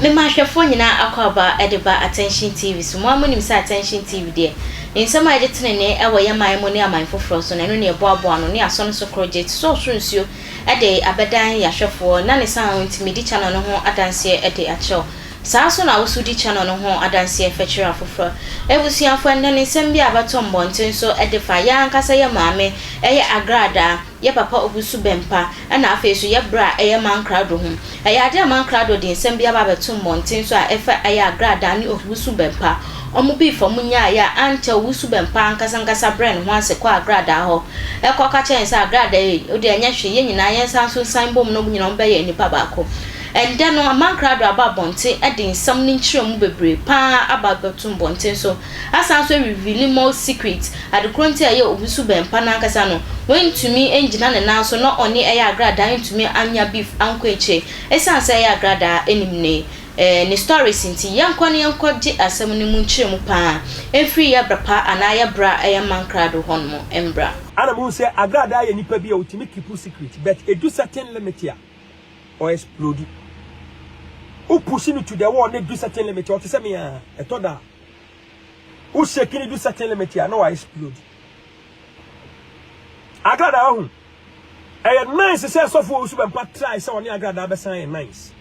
Mema ahwɛfoɔ nyinaa akwaaba de ba Attention TV so. Mo ara monim sɛ Attention TV deɛ, nsɛm a yɛde tenenee wɔ yɛn man mu ne aman foforɔ so no, ɛno na yɛboaboa ano ne yɛasɔ no so korɔ gye te sɛ ɔsoro nsuo de abɛdan yɛn ahwɛfoɔ. Na ne saa ho nti, medi channel no ho adanseɛ de akyerɛ wo. Saa ara nso na wo nso di channel no ho adanseɛ fa kyerɛ afoforɔ. Abusuafoɔ, ɛnnɛ no nsɛm bi a abɛtɔ mmɔnten so de fa yɛn ankasa yɛn maame, ɛyɛ Agradaa, yɛ papa Obusu Bɛmpa, ɛna afei nso yɛ bra a ɛyɛ Mankrado ho. Ɛyɛ adeɛ a Mankrado de nsɛm bi aba abɛto mmɔnten so a ɛfa ɛyɛ Agradaa ne Owusu Bɛmpa. Wɔn beef a wɔn nyaeɛ a ankyɛ Owusu Bɛmpa ankasa ankasa brɛɛ ne ho ase kɔɔ Agradaa hɔ ɛkɔ ka kyerɛɛ no sɛ Agradaa ei, wo deɛ ɛnyɛ hwee, yɛn nyinaa yɛnsan nso nsan bom na wɔn nyinaa wɔbɛyɛ nnipa baako. Ɛndɛ no Mankrado aba abɔnten de nsɛm no nkyerɛmu bebree pa ara aba abɛto mmɔnten so. Asan nso reveale more secret, ade korɔ nti a ɛyɛ Owusu Bɛmpa no ankasa no, wantumi angyina ne nan so na ɔne ɛyɛ Agradaa antumi anya beef ankɔ akyire ɛsiane sɛ ɛyɛ Agradaa nim ne ne stories nti. Yɛnkɔ na yɛnkɔ gye asɛm no mu nkyerɛmu paa mfiri yɛ bra pa anaa yɛ bra a ɛyɛ Mankrado hɔ nom mbra. Ana mehu sɛ Agradaa yɛ nipa bi a ɔtumi keep secret but ɛdu certain limit a ɔ explode. Wo push no to the wall na ɛdu certain limit a ɔte sɛ me a ɛtɔ da a Wo shake no du certain limit a na wa explode. Agradaa wahu. Ɛyɛ nice sɛ sɔfo owusu bɛmpa try sɛ ɔne agradaa bɛsan yɛ nice.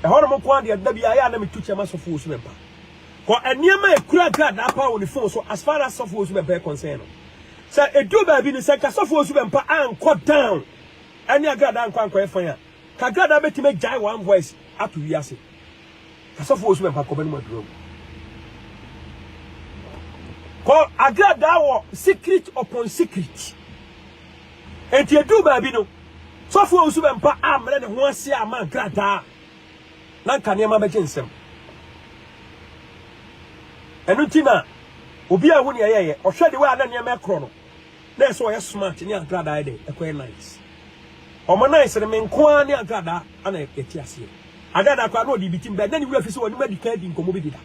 Ɛhɔ nom nko adeɛ da bi ayɛ a na metu kyɛ ma sɔfo owusu bɛmpa. Kɔ nneɛma ekura agradaa paa wɔ ne phone so as far as sɔfo owusu bɛmpa yɛ concern no. Sɛ edu baabi no sɛ nka sɔfo owusu bɛmpa ankɔ down ɛne agradaa ankɔ ankɔyɛ fan a, ka agradaa bɛtumi agyae one voice ato wiase. Asɔfo wɔ sumɛ mpa kɔbɛ no mu aduro mu. Kɔ agradaa wɔ secret upon secret. Enti edu baabi no, sɔfo wɔ sumɛ mpa amrɛ ne ho ase ama agradaa. Na nka nneɛma bɛgye nsɛm. Ɛno nti na obi a ɛho nea ɛyɛyɛ, ɔhwɛ de wɔ a na nneɛma ɛkorɔ no. Na ɛsɛ ɔyɛ smart ne agradaa yɛ dɛ ɛkɔyɛ nice. Ɔmo nice no me nko ara ne agradaa ana yɛte aseɛ. Agradaa koraa na ɔde bi tim bɛn na ne wura fi sɛ ɔne mu adi kan adi nkɔmmɔ bi deda.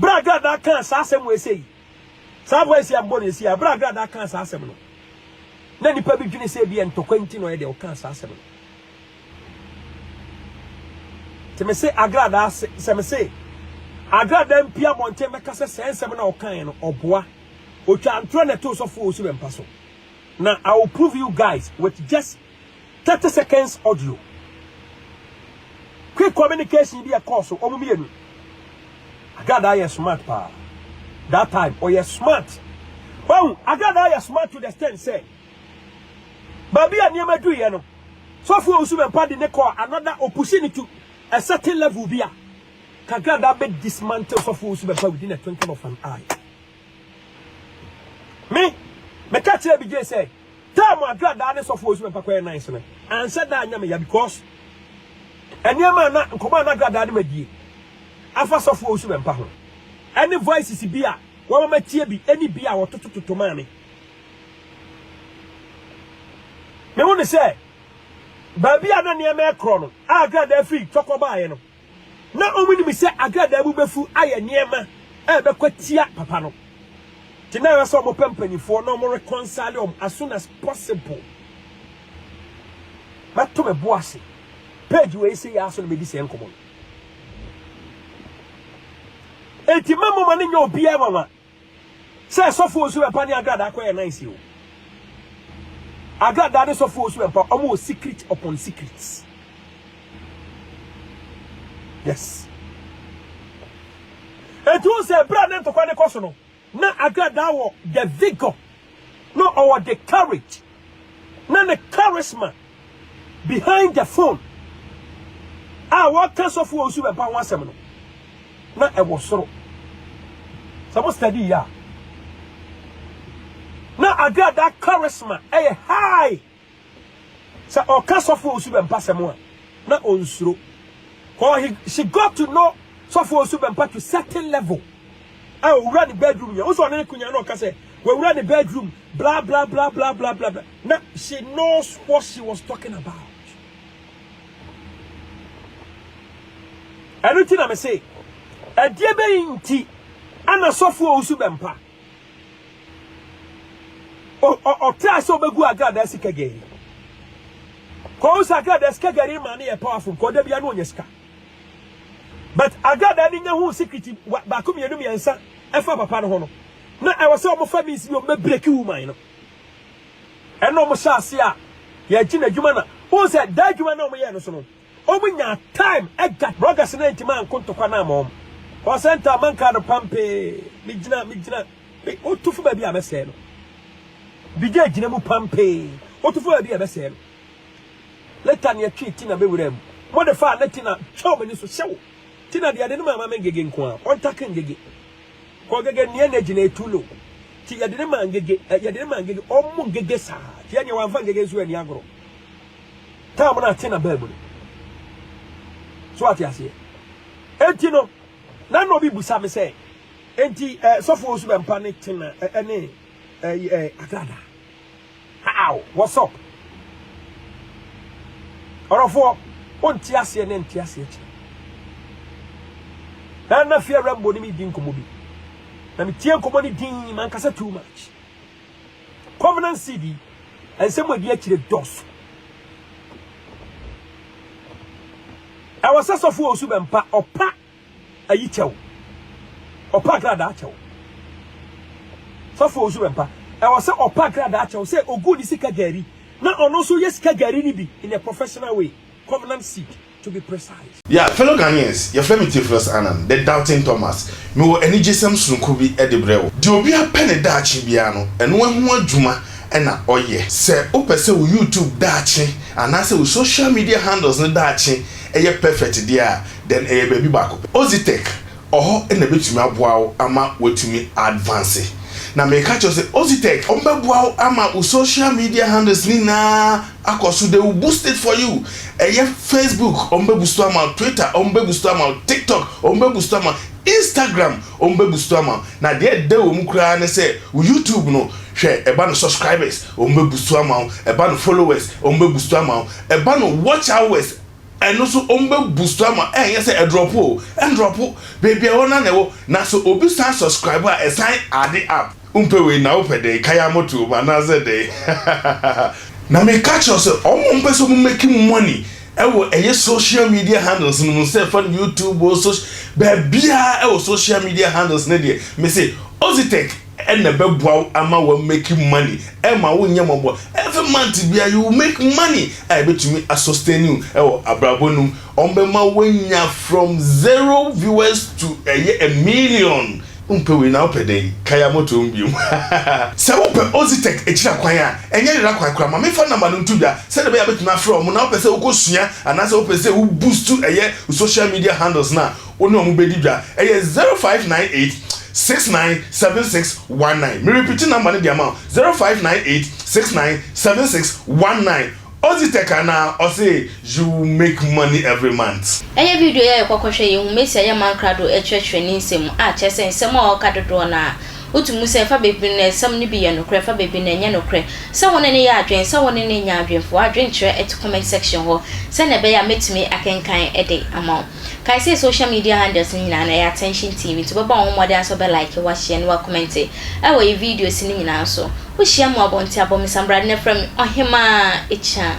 Bere a Agradaa kaa saa asɛm wɔ ese yi, saa voice yi a mbɔ no esi a, bere a Agradaa kaa saa asɛm no, na nipa bi dwene sɛ ebi yɛ ntɔkwa nti na ɔyɛ deɛ ɔkaa saa asɛm no. Te me se Agradaa sɛ me se Agradaa mpia abɔnten bɛka sɛ sɛ nsɛm na ɔkae no ɔboa. Otwa ntorɔ na ɛtoo sɔfo wɔ osu bɛmpa so. Na I will prove you guys with just 30 seconds audio. Quick communication bi ɛkɔɔ so wɔn mmienu. Agradaa yɛ smart paa. That time ɔyɛ smart. Wɔn Agradaa yɛ smart to the extent sɛ baabi a nneɛma duiɛ no sɔfo owusu bɛmpa de ne kɔɔ another opusi ne to a certain level bi a kagradaa bɛ dismantle sɔfo owusu bɛmpa within a twinkle of an eye. Me meka kyerɛ bi gye sɛ Time a Agradaa ne Sɔfo Owusu Bɛmpa kɔyɛ nice no, anhyɛ da anyɛ me ya because nneɛma a na nkɔmmɔ a na Agradaa ne madie afa Sɔfo Owusu Bɛmpa ho ɛne voices bi a wɔma matie bi ɛne bi a wɔtotototo maa me. Mehu ne sɛ baabi a na nneɛma ɛkorɔ no a Agradaa firi tɔkɔ baeɛ no, Na wɔnim sɛ agradaa bu bɛfu ayɛ nneɛma a ɛbɛkɔ atia papa no. Nti na ɛwɔ sɛ wɔpɛ mpanimfoɔ na wɔn reconcile wɔn as soon as possible. Mɛto me bo ase. Page wei sɛ yɛ aso na mɛdi sɛ nkɔmmɔ no. Enti mɛmoma no nyɛ obiara nwanwa. Sɛ sɔfo osu bɛmpa ne agradaa kɔ yɛ nice o. Agradaa ne sɔfo osu bɛmpa ɔmo wɔ secret upon secrets. Yes. Eti wo sɛ bere a ne ntɔkwa ne kɔ so no na agradaa wɔ the vigor na ɔwɔ the courage na ne charisma behind the phone a wɔka sɔfo osu bɛmpa ho asɛm no na ɛwɔ soro. Sɛ mo study yɛ a, na agradaa charisma ɛyɛ high. Sɛ ɔka sɔfo osu bɛmpa sɛm a, na onsuro. Cause he, she got to know sɔfo osu bɛmpa to certain level. A owura ne bedroom yɛ. Wosɔ ɔne ne kunya na ɔka sɛ, wawura ne bedroom, bla bla bla bla bla bla bla. Na she knows what she was talking about. Ɛno nti na mese, ɛdeɛ bɛyi nti ana sɔfo owusu bɛmpa ɔtra sɛ ɔbɛgu agradaa sika gɛɛ. Kɔhu sɛ Agradaa sika gari ma no yɛ powerful nka ɔda bia na ɔnya sika. But Agradaa no nya hu secret baako mmienu mmiɛnsa ɛfa papa no ho no, na ɛwɔ sɛ wɔn fa means bi wɔn bɛ break woman no. Ɛna wɔn hyɛ ase a yɛgye n'adwuma na wɔn sɛ da adwuma na wɔn yɛ no so no wɔn nya time ɛga bloggers na ntoma anko ntɔkwa na ama wɔn. Kɔsɛnta manka no pampee megyina megyina wotu fo baabi a mɛsɛɛ no. Bigya gyina mu pampee wotu fo baabi a ɛbɛsɛɛ no. Later ne yɛtwee Tina bɛwuraa mu. Mode faa na Tina twɛw m'ani so hyɛw. Tina deɛ yɛde no maa Maame Ngege nko a, ɔntake Ngege. Kɔ Ngege nea na gyina too low. Ti yɛde no maa Ngege, eh, yɛde no maa Ngege, ɔmmo Ngege saa. Ti ɛneɛ wamfa Ngege nso ani agorɔ. Time no a Tina baa mu no. So ate aseɛ. Enti no, na na obi busa me sɛ, enti eh, sɔfo Owusu Bɛmpa ne Tina eh, ɛne eh, eh, Agrada. How? What's up? Ɔrɔfoɔ, wonte aseɛ ne nte aseɛ kyerɛ. Na na fie Rambo ne me di nkɔmmɔ bi. Na metie nkɔmmɔ ne din mankasa too much. Covenant seed yi, nsɛm a ɛdi akyire dɔɔso. Ɛwɔ sɛ sɔfo Owusu Bɛmpa ɔpa ayi kyɛw. Ɔpa agradaa kyɛw. Sɔfo Owusu Bɛmpa, ɛwɔ sɛ ɔpa agradaa kyɛw sɛ oguu ne sika gari na ɔno nso yɛ sika gari no bi in a professional way. Covenant seed to be precise. Yeah, fellow Ghanaians, yɛfrɛ me Theophilus Annan, the Doubting Thomas. Mewɔ anigyesɛm sononko bi de brɛ wo. Deɛ obiara pɛ ne daakye biara no, ɛno ho adwuma na ɔyɛ. Sɛ wopɛ sɛ wo YouTube daakye anaasɛ wo social media handles no daakye yɛ perfect deɛ a, then ɛyɛ baabi baako pɛ. Ozitech, ɔhɔ na ɛbɛtumi aboa wo ama woatumi advance. Na meka kyerɛ wo sɛ Ozitech, wɔbɛboa wo ama wo social media handles no nyinaa akɔ so, they will boost it for you. Ɛyɛ Facebook, wɔbɛboost ama wo, Twitter, wɔbɛboost ama wo, TikTok, wɔbɛboost ama wo, Instagram, wɔbɛboost ama wo. Na deɛ ɛdɛ wɔ mu koraa ne sɛ, wo YouTube no, hwɛ, ɛba no subscribers, wɔbɛboost ama wo, ɛba no followers, wɔbɛboost ama wo, ɛba no watch hours, Ɛno nso wɔn bɛ boost ama ɛnyɛ sɛ ɛdrɔpo o, ɛndrɔpo, baabi a ɛwɔ no ara na ɛwɔ, na sɛ obi san subscribe a ɛsan add up. Wompɛ wei na wopɛ dɛn? Kaya moto mu anaasɛ dɛn? Na meka kyerɛ wo sɛ wɔn a wɔpɛ sɛ wɔn make money ɛwɔ ɛyɛ social media handles no mu sɛ ɛfa no YouTube o, social baabiara ɛwɔ social media handles no deɛ mese Ozitech ɛna ɛbɛboa wo ama wa make money ɛma wo nyɛ mmɔbɔ every month bia you will make money a ɛbɛtumi a sustain you ɛwɔ abrabɔ no mu wɔn bɛma wanya from zero viewers to ɛyɛ a million. Wompɛ wei na wopɛ dɛn? Kaya moto mu biom. Sɛ wopɛ Ozitech akyiri akwan a, ɛnyɛ yera kwan koraa. Ma memfa number no nto dwa sɛdeɛ ɛbɛyɛ a wobɛtumi afrɛ wɔn na wopɛ sɛ wokɔsua anaasɛ wopɛ sɛ wo boost ɛyɛ wo social media handles no a, Wo ne wɔn bɛdi dwa. Ɛyɛ 0598 69 76 19. Me repeat number no de ama wo, 0598 69 76 19. Ozitech anaa? Ɔse you will make money every month. Ɛyɛ video yi a yɛkɔ kɔhwɛ yɛ hu Mesi a ɛyɛ Mankrado ɛkyerɛkyerɛ ne nsɛm mu a kyerɛ sɛ nsɛm a ɔka dodoɔ no ara wotu mu sɛ ɛfa baabi no nsɛm no bi yɛ nokorɛ ɛfa baabi no ɛnyɛ nokorɛ sɛ wo ne no yɛ adwene sɛ wo ne no nyɛ adwene fa w'adwene kyerɛ ɛto comment section hɔ sɛnea ɛbɛyɛ a mɛtumi akenkan de ama wo. Kae sɛ social media handles no nyinaa no ɛyɛ Attention TV nti wobɛbɔ wo ho mmɔden ara sɛ wobɛ like, wahyɛ ne wakɔmɛnte ɛwɔ yɛ videos no nyinaa so. Wohyia me wɔ abɔnten a bɔ me sambrade na frɛ me Ɔhemaa Akyaa.